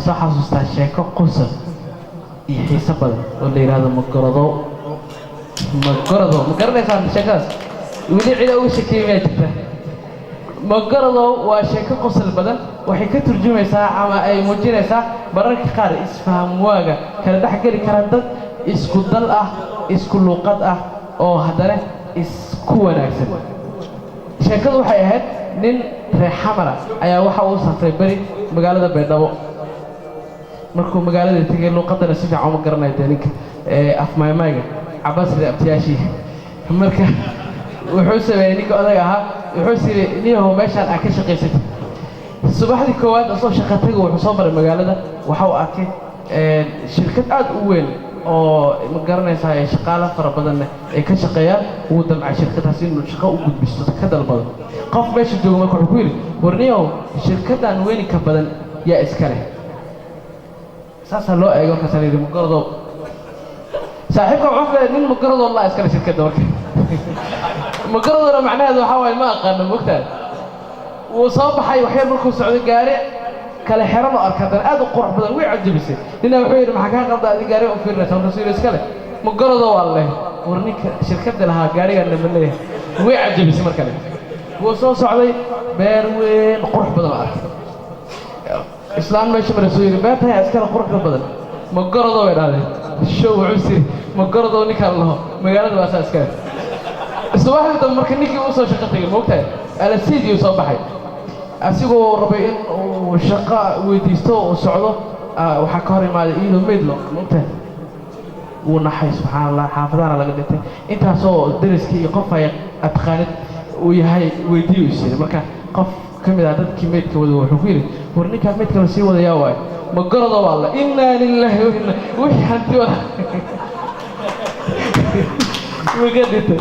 Soo xasuustaa sheeko qosol iyo xiiso badan oo la yidhaahdo Magorodow. Magorodow ma garanaysaan sheekadaas? Weli cida uga shekeeyey miyaa jirta? Magorodow waa sheeko qosol badan. Waxay ka turjumaysaa ama ay muujinaysaa mararka qaar isfaham waaga kala dhex geli kara dad isku dal ah, isku luuqad ah, oo haddana isku wanaagsan. Sheekadu waxay ahayd nin reer Xamara ayaa waxa uu safray beri magaalada Baydhabo. Markuu magaalada tegay, luuqadana si fiican uma garanayo dee ninka afmaymayga cabasida abtiyaashii. Marka wuxuu sameeyey ninka odaga ahaa, wuxuu siri, "Niyahow, meeshaan aad ka shaqaysatid." Subaxdii koowaad asoo shaqo taga wuxuu soo maray magaalada. Waxa uu arkay shirkad aad u weyn oo, ma garanaysaa, ee shaqaale fara badanna ay ka shaqeeyaan. Wuu damcay shirkadaas inuu shaqo u gudbisto, ka dalbado. Qof meesha jooga marka wuxuu ku yidhi, "Warniyow, shirkaddan weyninka badan yaa iska leh?" Saasaa loo eego. Markaasaa la yidhi, "Magaradow." Saaxiibka wuxuu filayay nin magaradoo laa iskale shirkadda. Marka magaradona macnaheedu waxaa waaye ma aqaano, mogtahay. Wuu soo baxay. Waxyar markuu socday, gaari kale xeran oo arka haddana aad u qurux badan, way cajabisay. Ninaa wuxuu yidhi, "Maxaa kaa qalda adi gaari u fiirinaysa?" Markaasuu yidhi, "Iskale magarado waa leh." War ninka shirkadda lahaa gaarigaana ma leeyahay? Way cajabisay. Mar kale wuu soo socday, beer weyn qurux badan oo arkay. Islaan meesha marasuu yidhi, "Beertahay iskale quruxda badan?" "Magarado," bay dhahdeen. Show wuxuu siri, "Magarado ninkaan laho magaalada waa saa iskale." Subaxdii dambe marka ninkii uu soo shaqo tegay, moogtahay, alasiidii uu soo baxay asigoo rabay in uu shaqo weydiisto uu socdo, waxaa ka hor imaaday iyadoo meyd loo, moogtahay. Wuu naxay. Subxaan Allah, xaafadahana laga dhintay, intaasoo dariskii iyo qof ay atqaanid uu yahay weydiiyo is yiri. Marka qof ka mid ah dadkii meydka wada wuxuu ku yidhi, "War ninkaa meydka la sii wadayaa waayo?" "Magarado waa la." Innaa lilaahi wa inna, wixii hanti wada wuu ka dhintay.